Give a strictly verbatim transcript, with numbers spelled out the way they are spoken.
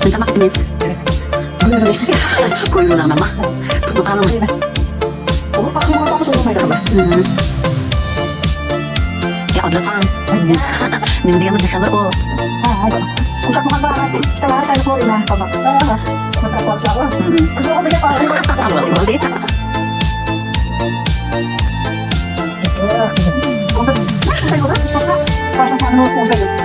تاماق ئېتىمىز. قويۇڭلار ماما. تۇزنى قاراڭلار. يا ئابلىخان. نېمە دېگەن بىر خەۋەر ئۇ؟ بولدى، بولدى.